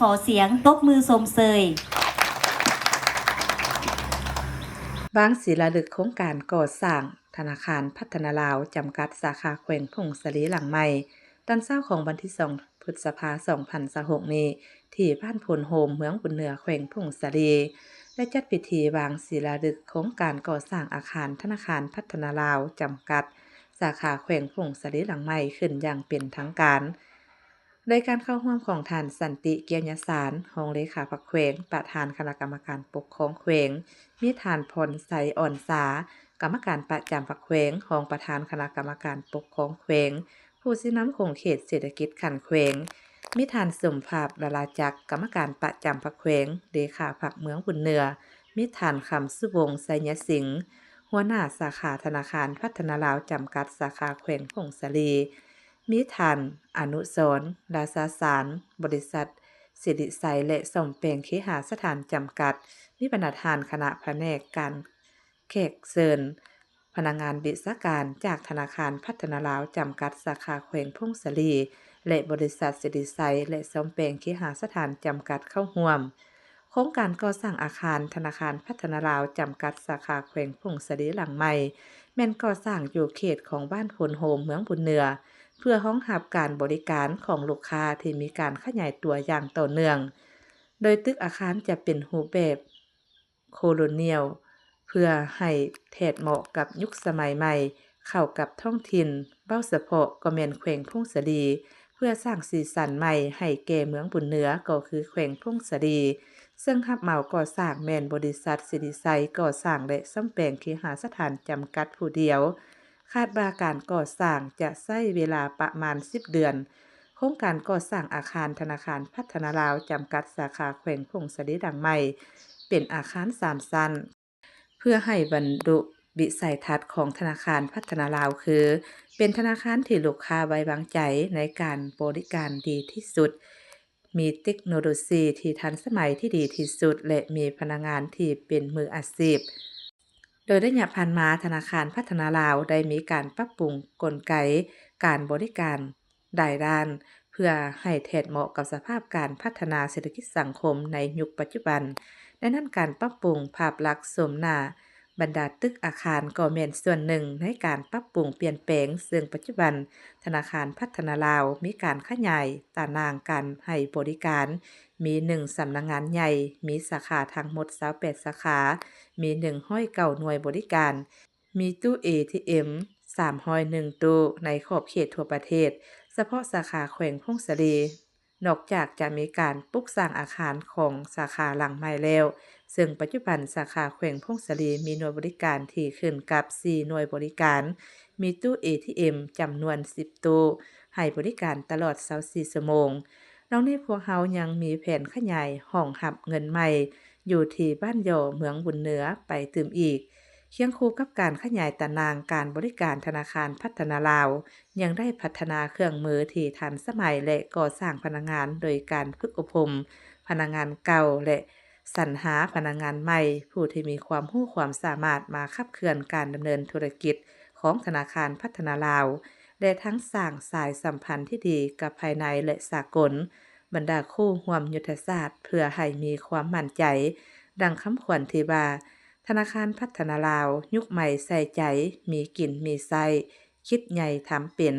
ຂໍສຽງຕົບມືຊົມເຊີຍ. ວາງສີລາລຶກໂຄງການກໍ່ສ້າງທະນາຄານພັດທະນາລາວ ຈຳກັດ ສາຂາແຂວງຜົ້ງສາລີຫຼັງໃໝ່ ຕອນເຊົ້າຂອງວັນທີສອງ ພຶດສະພາ ສອງພັນຊາວຫົກນີ້ ທີ່ບ້ານໂພນໂຮມ ເມືອງບຸນເໜືອ ແຂວງຜົ້ງສາລີ ໄດ້ຈັດພິທີວາງສີລາລຶກໂຄງການກໍ່ສ້າງອາຄານທະນາຄານພັດທະນາລາວ ຈຳກັດ ສາຂາແຂວງຜົ້ງສາລີຫຼັງໃໝ່ຂຶ້ນຢ່າງເປັນທາງການ ໂດຍການເຂົ້າຮ່ວມຂອງທ່ານ ສັນຕິ ກ້ຽວຍະສານ ຮອງເລຂາພັກແຂວງ, ປະທານຄະນະກຳມະການປົກຄອງແຂວງ, ມີທ່ານ ພອນໄຊ ອອນສາ ກຳມະການປະຈຳພັກແຂວງ, ຮອງປະທານຄະນະກຳມະການປົກຄອງແຂວງ, ຜູ້ຊີ້ນຳຂົງເຂດເສດຖະກິດຂັ້ນແຂວງ, ມີທ່ານ ສົມພາບ ລາລາຈັກ ກຳມະການປະຈຳພັກແຂວງ, ເລຂາພັກເມືອງບຸນເໜືອ, ມີທ່ານ ຄຳສຸວົງ ໄຊຍະສິງ ຫົວໜ້າສາຂາທະນາຄານພັດທະນາລາວ ຈຳກັດ ສາຂາແຂວງຜົ້ງສາລີ, ມີທ່ານ ອະນຸສອນ ລາຊາສານ ບໍລິສັດສິລິໄຊ ແລະ ສ້ອມແປງເຄຫາສະຖານ ຈຳກັດ, ມີບັນດາທ່ານຄະນະພະແນກການ ແຂກເຊີນ, ພະນັກງານວິຊາການຈາກທະນາຄານພັດທະນາລາວ ຈຳກັດ ສາຂາແຂວງຜົ້ງສາລີ ແລະ ບໍລິສັດສິລິໄຊ ແລະ ສ້ອມແປງເຄຫາສະຖານ ຈຳກັດ ເຂົ້າຮ່ວມ. ໂຄງການກໍ່ສ້າງອາຄານທະນາຄານພັດທະນາລາວ ຈຳກັດ ສາຂາແຂວງຜົ້ງສາລີຫຼັງໃໝ່ ແມ່ນກໍ່ສ້າງຢູ່ເຂດຂອງບ້ານໂພນໂຮມ ເມືອງບຸນເໜືອ ເພື່ອຮອງຮັບການບໍລິການຂອງລູກຄ້າທີ່ມີການຂະຫຍາຍຕົວຢ່າງຕໍ່ເນື່ອງ, ໂດຍຕຶກອາຄານຈະເປັນຮູບແບບ ໂຄໂລນຽວ ເພື່ອໃຫ້ແທດເໝາະກັບຍຸກສະໄໝໃໝ່ ເຂົ້າກັບທ້ອງຖິ່ນ, ເວົ້າສະເພາະກໍແມ່ນແຂວງຜົ້ງສາລີ, ເພື່ອສ້າງສີສັນໃໝ່ໃຫ້ແກ່ເມືອງບຸນເໜືອ ກໍຄືແຂວງຜົ້ງສາລີ, ເຊິ່ງຮັບເໝົາກໍ່ສ້າງແມ່ນບໍລິສັດສິລິໄຊກໍ່ສ້າງ ແລະ ສ້ອມແປງເຄຫາສະຖານ ຈຳກັດຜູ້ດຽວ. ຄາດວ່າການກໍ່ສ້າງຈະໃຊ້ເວລາປະມານສິບເດືອນ. ໂຄງການກໍ່ສ້າງອາຄານທະນາຄານພັດທະນາລາວ ຈຳກັດ ສາຂາແຂວງຜົ້ງສາລີຫຼັງໃໝ່ ເປັນອາຄານສາມຊັ້ນ ເພື່ອໃຫ້ບັນລຸວິໄສທັດຂອງທະນາຄານພັດທະນາລາວ ຄື ເປັນທະນາຄານທີ່ລູກຄ້າໄວ້ວາງໃຈໃນການບໍລິການດີທີ່ສຸດ, ມີເຕັກໂນໂລຊີທີ່ທັນສະໄໝທີ່ດີທີ່ສຸດ ແລະ ມີພະນັກງານທີ່ເປັນມືອາຊີບ. ໂດຍໄລຍະຜ່ານມາ, ທະນາຄານພັດທະນາລາວໄດ້ມີການປັບປຸງກົນໄກການບໍລິການຫຼາຍດ້ານ ເພື່ອໃຫ້ແທດເໝາະກັບສະພາບການພັດທະນາເສດຖະກິດສັງຄົມໃນຍຸກປັດຈຸບັນ. ໃນນັ້ນ, ການປັບປຸງພາບລັກໂສມໜ້າບັນດາຕຶກອາຄານກໍແມ່ນສ່ວນໜຶ່ງໃນການປັບປຸງປ່ຽນແປງ, ເຊິ່ງປັດຈຸບັນທະນາຄານພັດທະນາລາວມີການຂະຫຍາຍຕາໜ່າງການໃຫ້ບໍລິການ, ມີໜຶ່ງສຳນັກງານໃຫຍ່, ມີສາຂາທັງໝົດຊາວແປດສາຂາ, ມີໜຶ່ງຮ້ອຍເກົ້າໜ່ວຍບໍລິການ, ມີຕູ້ເອທີເອັມສາມຮ້ອຍໜຶ່ງຕູ້ໃນຂອບເຂດທົ່ວປະເທດ. ສະເພາະສາຂາແຂວງຜົ້ງສາລີ, ນອກຈາກຈະມີການປຸກສ້າງອາຄານຂອງສາຂາຫຼັງໃໝ່ແລ້ວ, ເຊິ່ງປັດຈຸບັນສາຂາແຂວງຜົ້ງສາລີມີໜ່ວຍບໍລິການທີ່ຂຶ້ນກັບສີ່ໜ່ວຍບໍລິການ, ມີຕູ້ເອທີເອັມຈຳນວນສິບຕູ້ ໃຫ້ບໍລິການຕະຫຼອດຊາວສີ່ຊົ່ວໂມງ. ນອກນີ້ພວກເຮົາຍັງມີແຜນຂະຫຍາຍຫ້ອງຮັບເງິນໃໝ່ຢູ່ທີ່ບ້ານຢໍ ເມືອງບຸນເໜືອໄປຕື່ມອີກ. ຄຽງຄູ່ກັບການຂະຫຍາຍຕາໜ່າງການບໍລິການ, ທະນາຄານພັດທະນາລາວຍັງໄດ້ພັດທະນາເຄື່ອງມືທີ່ທັນສະໄໝ ແລະ ກໍ່ສ້າງພະນັກງານໂດຍການຝຶກອົບຮົມພະນັກງານເກົ່າ ແລະ ສັນຫາພະນັກງານໃໝ່ຜູ້ທີ່ມີຄວາມຮູ້ຄວາມສາມາດມາຂັບເຄື່ອນການດຳເນີນທຸລະກິດຂອງທະນາຄານພັດທະນາລາວ ແລະ ທັງສ້າງສາຍສຳພັນທີ່ດີກັບພາຍໃນ ແລະ ສາກົນ, ບັນດາຄູ່ຮ່ວມຍຸດທະສາດ ເພື່ອໃຫ້ມີຄວາມໝັ້ນໃຈ, ດັ່ງຄຳຂວັນທີ່ວ່າ, ທະນາຄານພັດທະນາລາວ ຍຸກໃໝ່ໃສ່ໃຈ, ມີກິນມີໃຊ້, ຄິດໃຫຍ່ທຳເປັນ.